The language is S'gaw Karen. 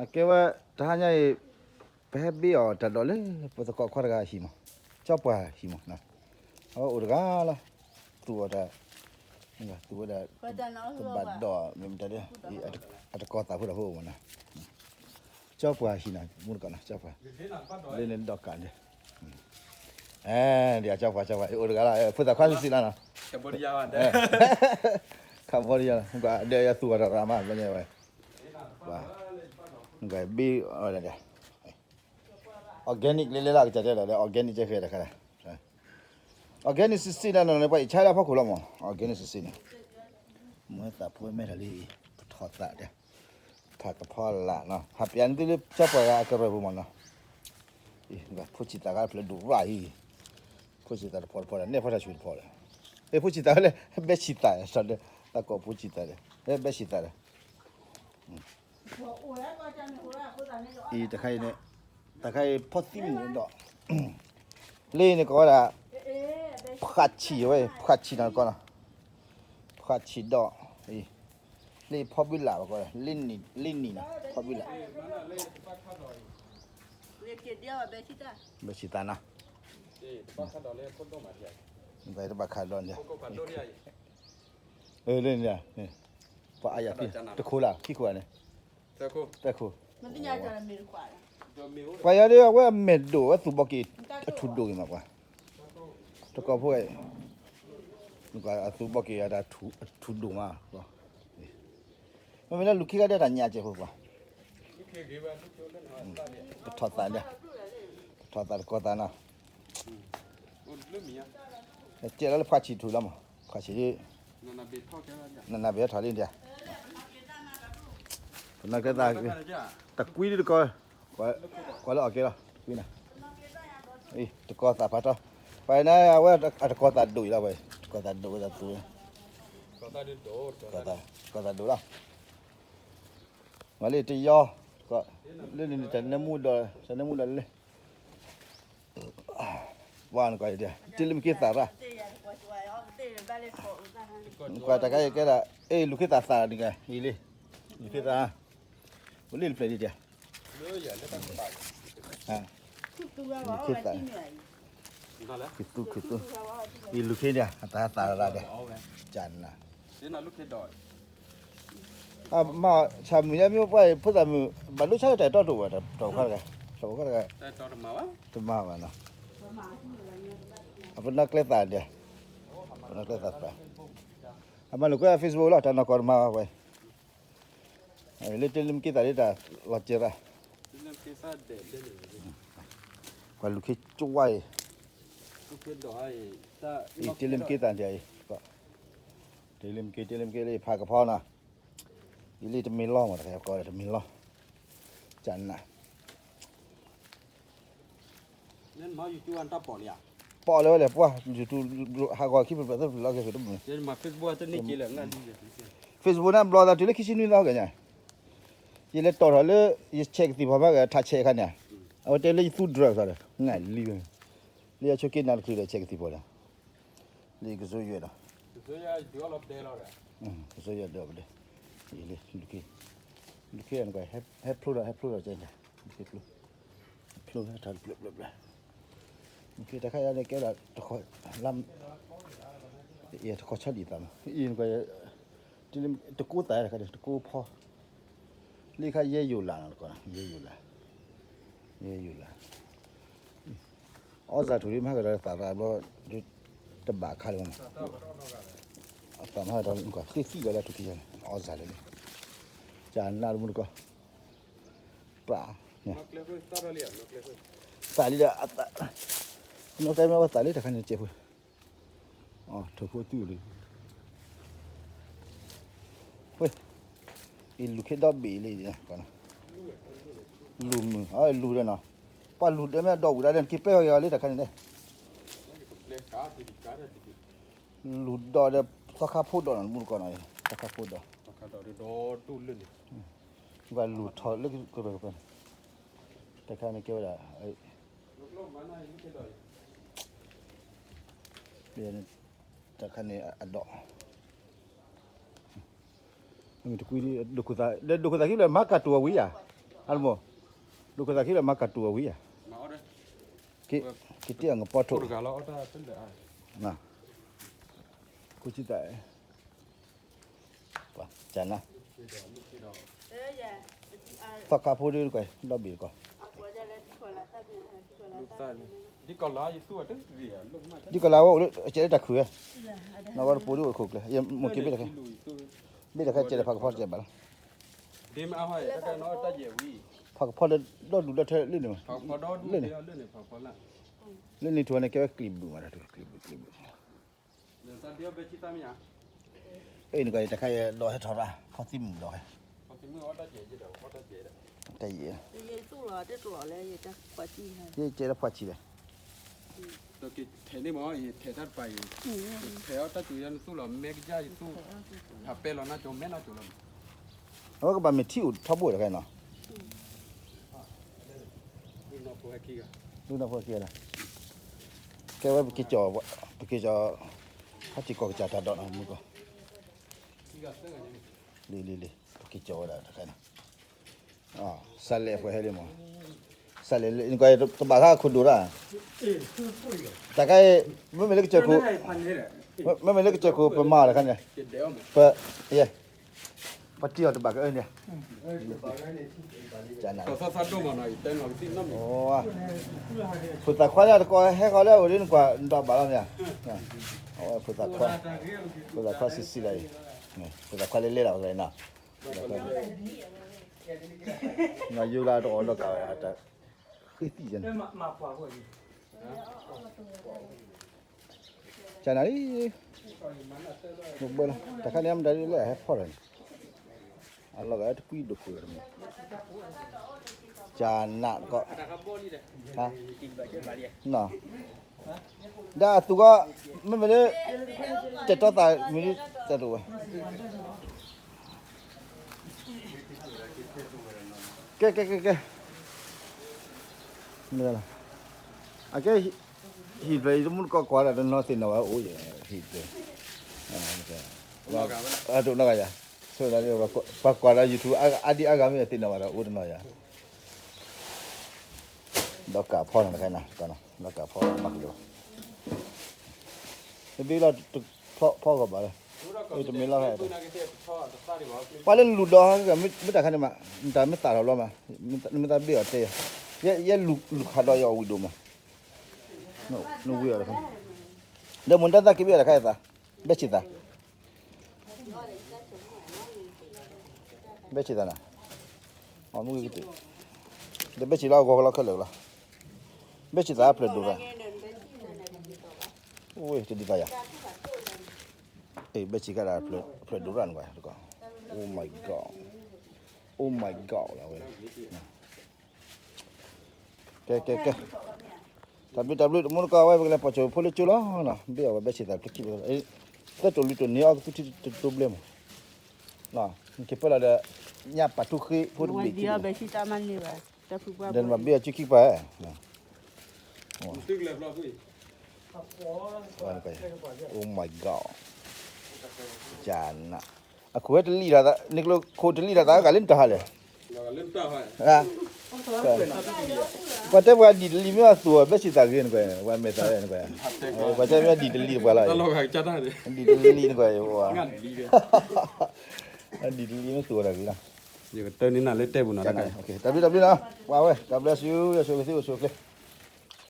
အကဲဝဲ တဟါညါအံၤ ပဟဲဘ့ၣ်အီၤတၢ်ဒိးလၢ ပသကိးခွါတဂၤဟံၣ်မး, ကၠီပှၤဟံၣ်မး, အဝဲအိၣ်တဂၤလီၤ, သူၣ်အီၤတၢ်, သူၣ်ဝဲဒၣ်, တဘၣ်ဒိးမ့ၢ်မတၤဒ်, အတကီၤသးဖိတၢ်ဖိအိၣ်မးနီၤ, ကၠီပှၤဟံၣ်နီၤ မူတကိးနီၤ ကၠီပှၤ, လၢန့ၣ်ဒီးကးန့ၣ်, ဒ်ကၠီပှၤ ကၠီပှၤ အိၣ်တဂၤလီၤ ဖိသၣ်ခွါစုစံလီၤနီၤ, Cambodia ဒီးယသူၣ်အီၤတၢ်ရၤမး ဘျီညါဝဲ, ဘ့ၣ်အီၤဒီး organic လၢလၢလၢကစၢ်တဲဒီး organic ကဲဃဲတခါ, organic စံစံန့ၣ် ပှၤအံၤဆါလၢအဖီခိၣ်လီၤမး organic စံစံန့ၣ်, မ့ၢ်သးဖိမဲထီၣ်လံ, ပထီၣ်သးဒီး, ဖးကဖီလာ်နီၤ ဟးပျးန့ၢ်သုလၢကၠီပှၤဂၤအကရၢၢ်ပူၤမးနီၤ, ဖိဆံးသးဂၤဖျၢၣ်ဒိၣ်ရၣ်အံၤ, ဖိဆံးသးတဖီတဖီဒီး နဲၣ်ဖီတၢ်ဆူၣ်တဖီဒီး, အ့ၣ် ဖိဆံးသးဝဲလဲၣ် ဘဲဆံးသးဒီး, တၢ်ကိးဖိဆံးသးဒီး ဘဲဆံးသးဒီး အံၤတခါအံၤန့ၣ်, တခါအံၤဖီသံမုၢ်ဒီး, လၢအံၤန့ၣ်ကိးဝဲဒၣ်, ဖးဆံးဝဲ ဖးဆံးနီၢ်ကီၢ်နီၤ, ဖးဆံးဒီး, လၢဖီဘုလးဘၣ်ကီး, လၢနံၤနီၤ ဖီဘုလး, ဘဲဆံးသးနီၤ, တဘၣ်ခးဒီးန့ၣ်, လၢန့ၣ်, ပှၤအါယၤသံ, တခိၣ်လၢ ခံခိၣ်န့ၣ်, သၢခိၣ်, ပှၤယၤဒ်အဝဲအမဲာ်ဒိၣ် အဝဲသူၣ်ဘီက့ၤ, အထူၣ်ဒိၣ်ဂ့ၤမးပှၤ, တကိးဖိ, အသူၣ်ဘီက့ၤအတၢ်ထူၣ်ဒိၣ်မး, မ့မ့ၢ်လၢလူၤခ့ဂၤဒဲးတၢ်ညၣ်စဲးဖိပှၤ, ပထီၣ်သးဒီး, ပထီၣ်သးတကိးသးနီၤ, ကဲလီၤလၢဖးဆံးထူၣ်လီၤမး, ဖးဆံး, နနဘ့းထီၣ်လံဒၣ်, ပနီၢ်ကဲသး, တကွံဒ်တကိး, ကွၢ်လၢအီၣ်ကဲလီၤ တကွံနၤ, တကိးသးဖးထီ, ပှၤန့ၣ်အဝဲအတကိးသးဒိၣ်အံၤလီၤဝဲ, တကိးသးဒိၣ်ဝဲသးသူ, တကိးသးဒိၣ်လီၤ, မ့ၢ်လၢတယီ, လၢန့ၣ်တၢ်နၢမူဒီး, တၢ်နၢမူဒီးလၢ ပှၤနကွၢ်အံၤဒၣ် တ့လၢမ့ၢ်က့သးရၣ်, နကွၢ်တၢ်ခါအံၤကဲဒၣ် အ့ၣ် လူၤခ့သးသးဒ်ဂၤ အံၤလံ, လူၤခ့သး, အိၣ်လၢတဖျၢၣ်ဒ်ဒၣ်, လူၤခ့သး, ခ့သူ, ခ့သူ, အံၤလူၤခ့ဒၣ် အတၢ်သးရၣ်ဒၣ်, ကနၤ မ့ၢ်ဆၣ်မုၢ်ညါမ့ၢ်ပှၤဖိသၣ်မုၣ် ဘၣ်ဒိဆါတၢ်တီတိာ်ဝဲ တၢ်ခါတဂၤ, တၢ်ခါတဂၤ, တမၤဘၣ်နီၤ, အပနီၢ်ကျဲသးဒဲး, ပနီၢ်ကျဲသးသး, အမၤလိာ်ကွဲ Facebook လီၤ တၢ်နီၢ်ကီၢ်တမၤဘၣ်ဝဲ, လၢတ့လၢမ့ၢ်က့သးဒ်တၢ်လီၤစဲးရၣ်, ပှၤလူၤခ့ကဝါအံၤ, အံၤတ့လၢမ့ၢ်က့သးဒ်အံၤ, တ့လၢမ့ၢ်က့ တ့လၢမ့ၢ်က့လၢဖးကဖီနီၤ, အံၤလၢတမ့ၢ်လီၤမး တခါကီးတမ့ၢ်လီၤ, ကနၤ ပီၣ်လၢဝဲလဲၣ် ပှၤ YouTube ဟးဂီၤခံဖျၢၣ်သၢဖျၢၣ်လီၤက့ၤဖဲတမုာ်, Facebook န့ၣ် ဘျီသးတုၤလၢခံဆံနွံသီကညါ, ယလဲၤတီၢ်ထီၣ်လၢ ယဆဲးကသံၣ်ဖီမးကထးဆဲးအခါန့ၣ်, အဝဲတဲလၢယသူ drug သးဒီး နလံ, လၢယဆိက့နၤတချုးဒီးဆဲးကသံၣ်ဖီဒီး, လၢယကစိယွဲဒီး ကစိယွဲဒီးပဒဲ, လူၤခ့, လူၤခ့နကွၢ် ဟဲဖျိဒီး ဟဲဖျိဒီးကဲ, လူၤခ့ဖျိ, ဖျိထီၣ်တဖျၢၣ်ဖျၢၣ်ဖျၢၣ်, လူၤခ့တခါယၤန့ၣ်ကဲဒၣ်, တခီ, တခီဆီဒံၣ်သးမး အံၤနကွၢ်, တကိးသးတခါဒီး တကိးဖီ, လၢခါယဲယိာ်လးနီၤတကီး, ယဲယိာ်လး, ယဲယိာ်လး အီၣ်စၢ်ထူၣ်ဒ်မၤကဒီးသးရၣ်ဘျီ, တဘၣ်ခါလၢၤ, အသးမၤကဒီး သ့ၣ်သံၣ်ဝဲလၢထူၣ်ခံယၤန့ၣ် အီၣ်စၢ်လၢလံ, ကနၣ်တမူတကီၢ်, ပှၤ, သးလံဒီး, နီၢ်တဲမ့ၢ်ဝဲသးလံတခါန့ၣ်စဲးဖိ, ထိၣ်ဖိတူၢ်လံ ဝဲ, အံၤလူၤခ့ဒီဘ့ၣ်လံ, လူၤမုၢ်, လူၤဒီးနီၤ, ပှၤလူၤဒီးမ့ၢ်ဒီဝံၤဒၣ်ဒီး နက့ၤပဲၢ်အီၤလၢတၢ်ခါန့ၣ်, လူၤဒီးဒီး သီခါဖိဒီးနီၤ မူတကီၢ်နီၤ, သီခါဖိဒီး, ပှၤလူၤထီၣ်လၢကရၢၢ်ကပၤန့ၣ်, တၢ်ခါန့ၣ်ကဲဝဲဒၣ် တၢ်ခါန့ၣ်အဒီး, တကွံ, ဒိၣ်ခိၣ်သးခံဖျၢၣ် မၤကၢ်တိၢ်အဝံၤဧါ, အါတမိၢ်, ဒိၣ်ခိၣ်သးခံလၢမၤကၢ်တူာ်အဝံၤဧါ, က့ၤတ့ၢ်အီၤငပီထိၣ်, ဃိဆံသး, ကနၣ်, သီခါဖိဒ်ကွၢ် ဒီဘ့ၣ်တကီၢ်, ဒ်ကီၢ်လၤဝဲအိၣ်လၢကဲလၢတၢ်ခုၣ်ဝဲ, နီၢ်ဝဲတပူၤဒ်အိၣ်ခိၣ်ကျဲ, ယမိၢ်က့ၤဘ့ၣ်တခါ, ဘ့ၣ်တခါကဲလၢဖးကဖီတကဲဘၣ်လီၤ, ဖးကဖီလၢဒီဒူၣ်ဒီထၢလၢန့ၣ်, လၢန့ၣ်, လၢန့ၣ်ထူၣ်န့ၣ်ကဲဝဲကျံးဘုၣ်မး, ကျံးဘုၣ်, အ့ၣ် နကွၢ်တခါယဒီးဟဲထီၣ်ရၣ် ဖီသံမုၢ်ဒီးဟဲ, တၢ်ယံာ်, ယကဲလၢဖီဆံးလဲၣ်, ထဲန့ၣ်မ့ၢ် ထဲတၢ်တပၤအံၤ, ထဲအီၣ်တၢ်စူၤယၤနသူၣ်လီၤ မဲကစၢ်ယသူၣ်, ဟးပဲလီၤနါစိၤမဲနါစိၤလီၤ, အဝဲကဘၣ်မ့ၢ်ထံအိၣ်ထီဘိတခါနီၤ, ဒ်နီၢ်ဖိခံဂၤ, ကဲဝဲပက့ၤကီၤ, ပက့ၤကီၤ, ဟးက့ၤကီၤကစၢ်တၢ်ဒီးနီၤ မုၢ်ကီၢ်, လံၤလံၤလံၤ ပက့ၤကီၤဝဲဒၣ်တခါနီၤ, စးလဲၤအပှဲၤဟဲလံမး, စးလဲၤလၢနကွၢ်တဘၣ်ဃးအခိၣ်ဒိၣ်တၢ်, တၢ်ခါအံၤ, မ့မ့ၢ်လၢကစၢၢ်ခိၣ်, မ့မ့ၢ်လၢကစၢၢ်ခိၣ်ပမၤတခါန့ၣ်, ပ, ယဲ, ပတံၢ်အီၤတဘၣ်ကအၢန့ၣ်, ဖိသၣ်ခွါလၢတကီၢ်ဟဲဃီလၢအအိၣ်ဒ်နကွၢ်နတဘၣ်လီၤမ့ၢ်ဧါ, ဖိသၣ်ခွါ, ဖိသၣ်ခွါဆံးဆံးလီၤအံၤ, ဖိသၣ်ခွါလဲၤလဲၤလီၤကလဲၤနီၤ, ယိလၢတအီၣ်ဒီးကးဝဲ, ဃ့သံၣ်ယဲန့ၣ်, ကနၣ်လံ, ဘၣ်ဘၣ်လီၤ တၢ်ခါန့ၣ်မတၤဒ်လဲၣ်ဟဲဖီၣ်လီၤန့ၣ်, အလီၢ်ဂၤတကွံဒိၣ်ခိၣ်တမံၤ, ကနၣ်တကီၢ်, ဒ်အသူကီၢ်, မ့မ့ၢ်လၢ, တဲာ်တီသးမံၤတၢ်တအိၣ်ဝဲ, ကဲ ကဲ ကဲ ကဲ, အကဲ, ဟံၣ်ဖျၢၣ်အံၤတမူတကိးကွၢ်ဒၣ်တနီၤသ့ၣ်နီၣ်ဘၣ်အိၣ်ယဲ, ဟံၣ်ဖျၢၣ်, အတနီၢ်ဂၤယၤ, ဆိဒၣ်, ပှၤကွၢ်ဒီး YouTube အါဒံအါဂၤမ့ၢ်သ့ၣ်နီၣ်ဘၣ်ဒီး အိၣ်တနီၤယၤ, ဒီးကးဖီန့ၣ်တခါနၤ, ဒီးကးဖီဘၣ်ကဒီး, တဘ့ၣ်လီၤ, ဖီဂီၢ်ဘၣ်လီၤ, တမ့ၢ်လီၤ, ပှၤလၢလူၤဒီး, မ့ၢ်တၢ်ခါန့ၣ်မး, တၢ်မ့ၢ်သးထီၣ်လီၤမး, မ့ၢ်သးဘ့ၣ်အီၤတဲယၤ, ယဲလူၤခးဒီးယအီၣ်ဝံၣ်ဒိၣ်မး, နဝံၣ်အီၤတခါ, ဒီးမိၢ်တၢ်သးက့ၤဘ့ၣ်အီၤတခါယသး, ဘဲဆံးသး ဘဲဆံးသးနၤ, အမုၢ်ဂ့ၤကတၢၢ်, ဒီးဘဲဆံးလၢအဂီၤကလီခဲလၢာ်လီၤ, ဘဲဆံးသးအဖျၢၣ်ဒိၣ်ရၣ်, အိၣ်တဒ်သိးယၤ, ဘဲဆံးကဒၣ်ဖျၢၣ်ဒိၣ်ရၣ်နကွၢ်, Oh my God, Oh my God လီၤဝဲ ကဲ ကဲ ကဲ, တၢ်ဘျုး တၢ်ဘျုး တမူတကိးဝဲ ပကလဲၤပိာ်ကၠိဖိလၢကၠိလီၤ, ဘ့ၣ်အီၤဝဲဘဲဆံးသးတခံ, သၢတိၢ်လွံၢ်တိၢ်န့ၢ်အီၤကသူထံတတိဘျဲမး, နကပၢလီၤဒီး, ညၣ်ပာ်ထူဃ့ဖိတဘ့ၣ်ခံဘ့ၣ်, ဒီးနဘၣ်ဘ့ၣ်အီၤစုခံပၤ, Oh my God, ကနၣ်, အခိၣ်ဝဲတလံၣ်, နကျိခိၣ်တလံၣ်တၢ်သးဂၤလၢနတၢ်ဟါလဲၣ် ပှၤတဲပှၤဒံၣ်တလံၣ်မ့ၢ်အသူၣ်အီၤ ဘဲဆံးသးဂ့ၤန့ၣ်ကွၢ်, ပှၤမဲာ်သးဝဲန့ၣ်ကွၢ်, ပှၤတဲမ့ၢ်ဒံၣ်တလံၣ်ပှၤလီၤ, ဒံၣ်တလံၣ်န့ၣ်ကွၢ်, ဒံၣ်တလံၣ်မ့ၢ်သူၣ်အီၤတၢ်ဂ့ၤလီၤ, ယကတၢၢ်န့ၣ်နၤလၢတဲပူၤနီၤ, တၢ်ဘျုးတၢ်ဘျုးနီၤ, ပှၤဝဲ God bless you, ယဆိၣ်ဂ့ၤသု အိၣ်ဆူၣ်အိၣ်ချ့